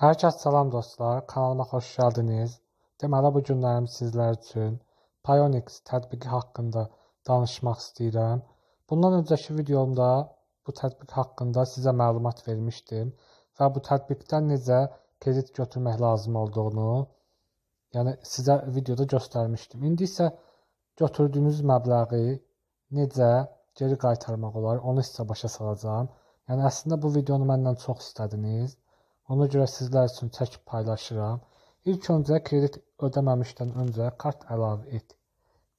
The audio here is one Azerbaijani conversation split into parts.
Hər kəs salam dostlar, kanalıma xoş gəldiniz. Deməli, bu günlərim sizlər üçün Pionex tətbiqi haqqında danışmaq istəyirəm. Bundan öncəki videomda bu tətbiq haqqında sizə məlumat vermişdim və bu tətbiqdən necə kredit götürmək lazım olduğunu, yəni sizə videoda göstərmişdim. İndi isə götürdüyünüz məbləği necə geri qaytarmaq olar, onu sizə başa salacağam. Yəni əslində bu videonu məndən çox istədiniz. Ona görə sizlər üçün çəkib paylaşıram. İlk öncə kredit ödəməmişdən öncə kart əlavə et.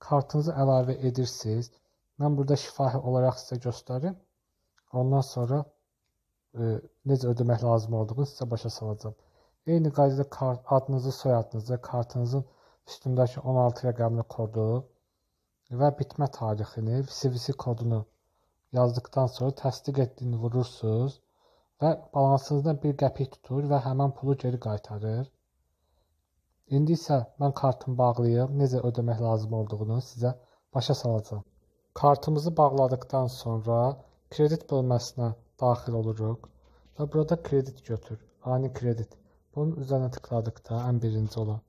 Kartınızı əlavə edirsiniz. Mən burada şifahi olaraq sizə göstərim. Ondan sonra necə ödəmək lazım olduğunu sizə başa salacağam. Eyni qaydada kart, adınızı, soyadınızı, kartınızın üstündəki 16 rəqəmli kodu və bitmə tarixini, CVC kodunu yazdıqdan sonra təsdiq etdiyini vurursunuz və balansınızdan bir qəpik tutur və həmən pulu geri qaytarır. İndi isə mən kartımı bağlayıb necə ödəmək lazım olduğunu sizə başa salacağam. Kartımızı bağladıqdan sonra kredit bölməsinə daxil oluruq və burada kredit götür, ani kredit. Bunun üzərinə tıkladıqda ən birinci olan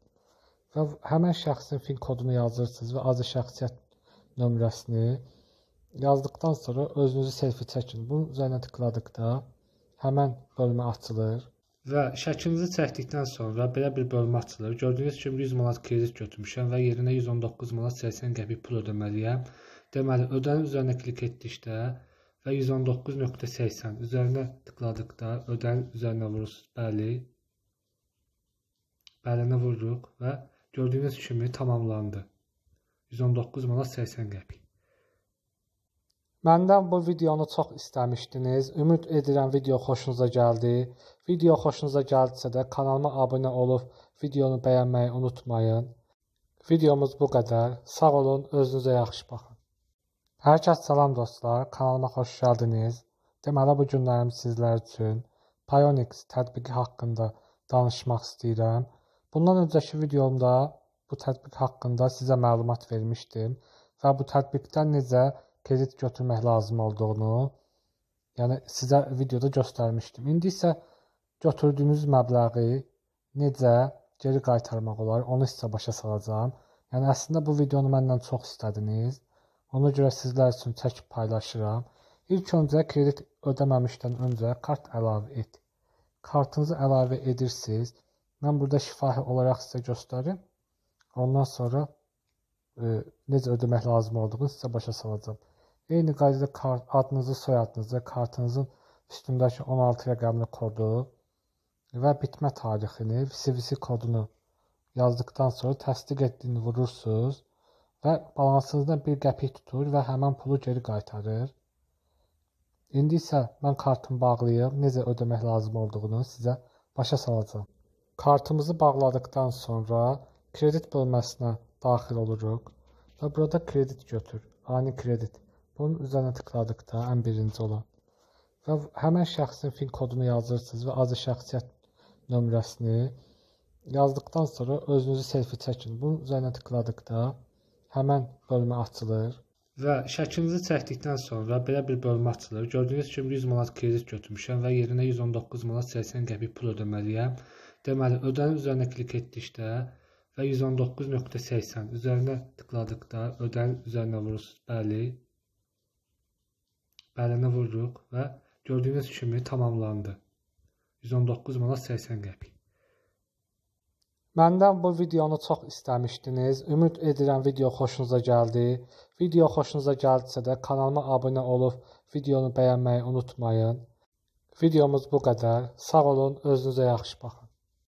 və həmən şəxsin FIN kodunu yazırsınız və azı şəxsiyyət nömrəsini yazdıqdan sonra özünüzü selfie çəkin. Bunun üzərinə tıkladıqda həmən bölmə açılır və şəklinizi çəkdikdən sonra belə bir bölmə açılır. Gördüyünüz kimi 100 manat kredit götürmüşəm və yerinə 119 manat 80 qəpik pul ödəməliyəm. Deməli, ödənin üzərinə klik etdikdə və 119.80 üzərinə tıkladıqda ödənin üzərinə vurursunuz. Bəli. Bəlinə vururuq və gördüyünüz kimi tamamlandı. 119 manat 80 qəpik. Məndən bu videonu çox istəmişdiniz. Ümid edirəm video xoşunuza gəldi. Video xoşunuza gəldisə də kanalıma abunə olub videonu bəyənməyi unutmayın. Videomuz bu qədər. Sağ olun, özünüzə yaxşı baxın. Hər kəs salam dostlar, kanalıma xoş gəldiniz. Deməli, bu günlərim sizlər üçün Pionex tətbiqi haqqında danışmaq istəyirəm. Bundan öncəki videomda bu tətbiq haqqında sizə məlumat vermişdim və bu tətbiqdən necə kredit götürmək lazım olduğunu, yəni sizə videoda göstərmişdim. İndi isə götürdüyünüz məbləği necə geri qaytarmaq olar, onu sizə başa salacağam. Yəni əslində bu videonu məndən çox istədiniz. Ona görə sizlər üçün çəkib paylaşıram. İlk öncə kredit ödəməmişdən öncə kart əlavə et. Kartınızı əlavə edirsiniz. Mən burada şifahi olaraq sizə göstərim. Ondan sonra necə ödəmək lazım olduğunu sizə başa salacağam. Eyni qaydada kart, adınızı, soyadınızı, kartınızın üstündəki 16 rəqəmli kodu və bitmə tarixini, CVC kodunu yazdıqdan sonra təsdiq etdiyini vurursunuz və balansınızdan bir qəpik tutur və həmən pulu geri qaytarır. İndi isə mən kartımı bağlayıb necə ödəmək lazım olduğunu sizə başa salacağam. Kartımızı bağladıqdan sonra kredit bölməsinə daxil oluruq və burada kredit götür, ani kredit. Bunun üzərinə tıkladıqda ən birinci olan və həmən şəxsin FIN kodunu yazırsınız və azı şəxsiyyət nömrəsini yazdıqdan sonra özünüzü selfie çəkin. Bunun üzərinə tıkladıqda həmən bölmə açılır və şəklinizi çəkdikdən sonra belə bir bölmə açılır. Gördüyünüz kimi 100 manat kredit götürmüşəm və yerinə 119 manat 80 qəpik pul ödəməliyəm. Deməli, ödənin üzərinə klik etdikdə və 119.80 üzərinə tıkladıqda ödənin üzərinə vurursunuz. Bəli. Bəlinə vururuq və gördüyünüz kimi tamamlandı. 119 manat 80 qəpik. Məndən bu videonu çox istəmişdiniz. Ümid edirəm video xoşunuza gəldi. Video xoşunuza gəldisə də kanalıma abunə olub videonu bəyənməyi unutmayın. Videomuz bu qədər. Sağ olun, özünüzə yaxşı baxın.